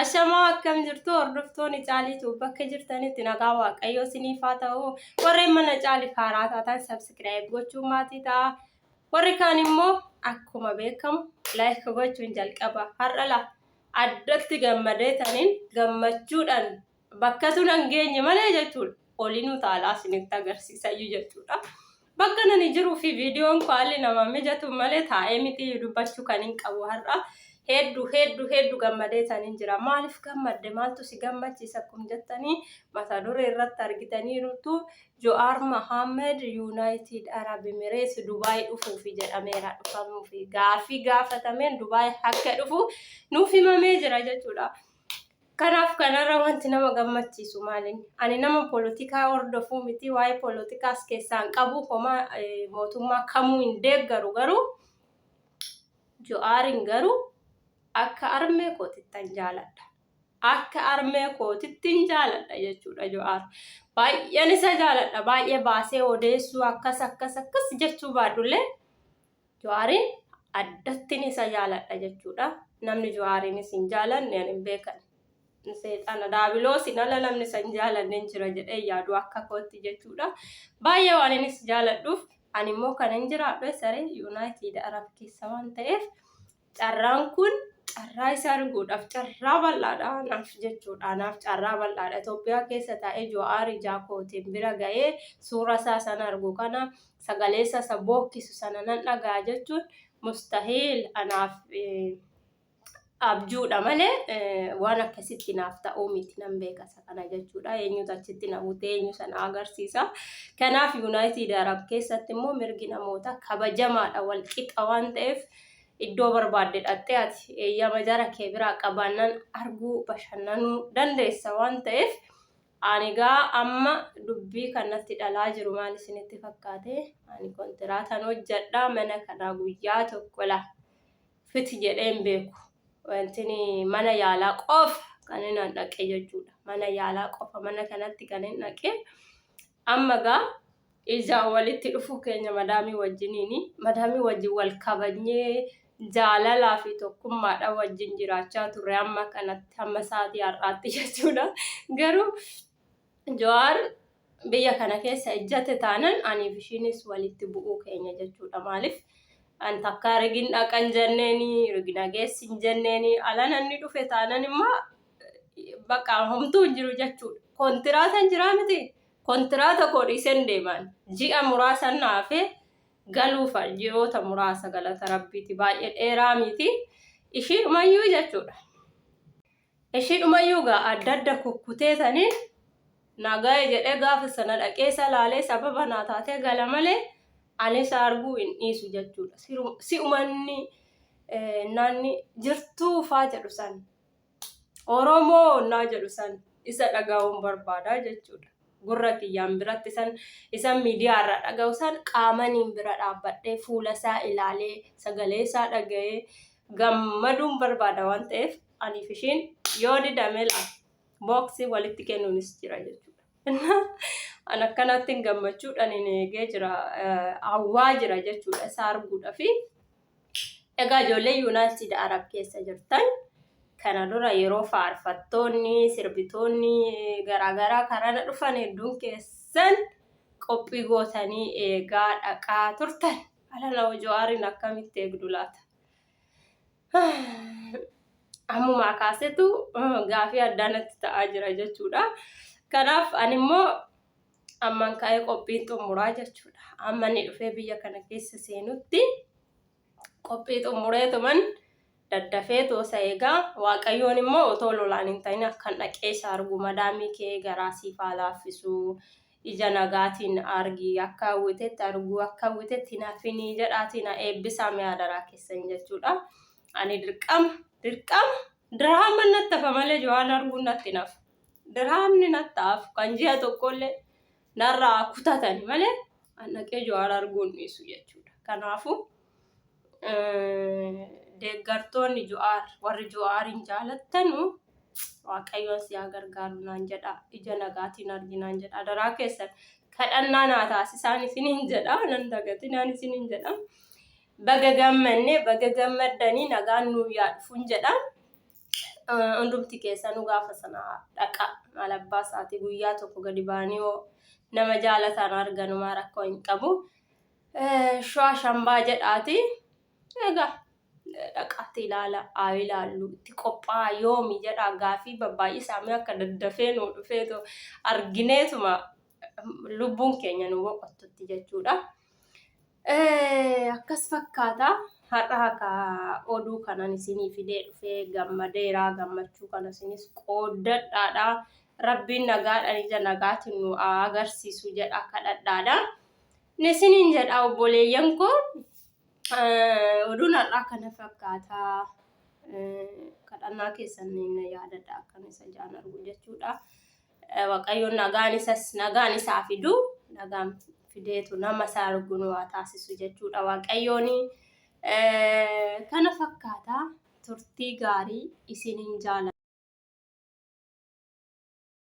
Ashamaa akkam jirtu hordoftoonni Caalii bakka jirtanitti nagaa Waaqayyoo isiniif haa ta'u. Warreen mana Caaliif haaraa taatan subscribe gochuun maatii ta'a. Warri kaan immoo akkuma beekamu like gochuun jalqaba. Har'a la addatti gammadee taniin gammachuudhaan bakka sun hin geenye malee jechuudha. Olinuu taalaa isinitti agarsiisayyuu jechuudha. Bakka nani jiruu fi viidiyoon koo haalli nama mijatu malee taa'ee miti dubbachuu kan hin qabu har'a. Hedduu hedduu hedduu gammadee taniin jira. Maaliif gammadde? Maaltu si gammachiisa akkuma jettanii mata duree irratti argitaniirutu Jo'aar Mahaammed Yuunaayitid Arab Emireets Dubaay dhufuufi jedhameera. Dhufamuufi gaaffii gaafatameen Dubaay akka dhufu nuuf himamee jira jechuudha. Kanaaf kanarra wanti nama gammachiisu maali? Ani nama polotikaa hordofuu miti, waa'ee polotikaas keessaa hin qabu, homaa mootummaa kamuu hin deeggaru garuu Jo'aarin garuu akka armee kootittan jaaladha. Akka armee kootittin jaaladha jechuudha Jo'aar. Baay'een isa jaaladha. Baay'ee baasee odeessuu akkas akkas akkas jechuu baadhullee Jawaariin addattin isa jaaladha jechuudha. Namni Jawaariinis hin jaalanne ani hin beekan. Seexana daabiloosin ala namni isa hin jaalanne hin jira jedhee yaadu akka kootti jechuudha. Baay'ee waan innis jaaladhuuf ani immoo kan hin jiraadhu saree Yuunaayitid Arab keessa waan ta'eef carraan kun carraa isa arguudhaaf carraa bal'aadha anaaf jechuudha. Anaaf carraa bal'aadha. Itoophiyaa keessa taa'ee Jawaar ijaa kootiin bira ga'ee suura isaa sana argu kana sagalee isaa isa bookkisu sana nan dhaga'a jechuun mustahiil anaaf abjuudha malee waan akkasitti naaf ta'uu miti nan beeka isa kana jechuudha. Eenyutu achitti na butee eenyu sana agarsiisa. Kanaaf Yuunaayitid Arab keessatti immoo mirgi namootaa kabajamaadha wal qixa waan ta'eef iddoo barbaadde dhaqxee ati eeyyama jara kee biraa qabaannaan arguu bashannanuu dandeessa waan ta'eef ani gaa amma dubbii kanatti dhalaa jiru maal isinitti fakkaate ani kontiraatan hojjedha mana kanaa guyyaa tokko la fiti jedhee hin beeku wantini mana yaalaa qofa kan inni dhaqe jechuudha mana yaalaa qofa mana kanatti kan inni dhaqe amma gaa ijaan walitti dhufuu keenya madaamii wajjiniini. Madaamii wajjin wal kabajnee jaalalaa fi tokkummaadhaan wajjin jiraachaa turre amma kanatti hamma sa'aatii har'aatti jechuudha. Garuu Jawaar biyya kana keessa ejjate taanan aniif ishiinis walitti bu'uu keenya jechuudha. Maaliif an takkaa rigin dhaqan jenneeni rigina geessin jenneeni alana inni dhufe taanan immoo bakka homtuu hin jiru jechuudha. Kontiraatan jiraa miti. Kontiraata koo dhiiseen deemaan. Ji'a muraasa na hafe galuufa ji'oota muraasa galata rabbiiti baay'ee dheeraa miti. Ishiidhumayyuu jechuudha. Ishiidhumayyuu gaa adda adda kukkutee saniin nagaya jedhee gaafa sana dhaqee isa laalee sababa naa taatee gala malee ani isa arguu hin dhiisu jechuudha. Si'umanni naanni jirtuu faa jedhu san Oromoo naa jedhu san isa dhaga'uun barbaada jechuudha. Gurra kiyyaan biratti san isan miidiyaa irraa dhaga'u san qaamaniin bira dhaabbadhee fuula isaa ilaalee sagalee isaa dhaga'ee gammaduun barbaada waan ta'eef aniif ishiin yoo didame laa booksii walitti kennuunis jira jechuudha. An akkanatti gammachuudhaan hin eegee jira hawwaa jira jechuudha isa arguudhaafi. Egaa ijoollee Yuunaayitid Arab keessa jirtan kana dura yeroo faarfattoonni, sirbitoonni garaagaraa karana dhufan hedduun keessan qophii gootanii eegaa dhaqaa turtan. Alana Jawaariin akkamitti eegdu laata? Ammumaa kaasetu gaafii addaa natti ta'aa jira jechuudha. Kanaaf ani immoo amman ka'ee qophiin xumuraa jechuudha. Amma inni dhufee biyya kana keessa seenutti qophii xumureetuman daddafee toosa eegaa waaqayyoon immoo otoo lolaan hin ta'in akkan dhaqee isa argu madaamii kee garaa siif haa laaffisu ija nagaatiin argi akka hawwitetti arguu akka hawwitetti hin hafinii jedhaatiin na eebbisaa mee adaraa keessan jechuudha. Ani dirqama dirqama diraama natti hafa malee Jawaar arguun natti hin hafu. Diraamni natti hafu kan ji'a tokkollee narraa kutatani malee an dhaqee Jawaar arguun dhiisu jechuudha. Kanaafuu deeggartoonni Jawaar warri Jawaariin jaalattanu Waaqayyoon si haa gargaaru naan jedha. Ija nagaatiin argi naan jedha. Adaraa keessan kadhannaa naa taasisaan isiniin jedha. Nan dagatinaan isiniin jedha. Baga gammanne baga gammaddanii nagaan nuu yaa dhufuun jedha. Hundumti keessanuu gaafa sana dhaqa maal abbaa isaatii guyyaa tokko gadi ba'anii yoo nama jaalatan arganumaa rakkoo hin qabu. Shawaa shambaa jedhaati. Egaa dhaqaatti ilaala haa ilaallu itti qophaa'a yoomi jedhaa gaafii babbaay'isaa mee akka daddafee nu dhufeetu argineetuma lubbuun keenya nu boqottutti jechuudha. Akkas fakkaata har'a akka oduu kanan isinii fidee dhufee gammadeera gammachuu kana isinis qooddadhaadha. Rabbiin nagaadhaan ija nagaatiin nu haa agarsiisu jedha kadhadhaadha. Isiniin jedha obboleeyyan koo oduun har'aa kana fakkaata. Kadhannaa keessan na yaadadha akkan isa jaan argu jechuudha. Waaqayyoon nagaan isas nagaan isaa fidu nagaan fideetu nama isaa argu nu haa taasisu jechuudha Waaqayyoon. Kana fakkaata turtii gaarii isiniin jaaladha.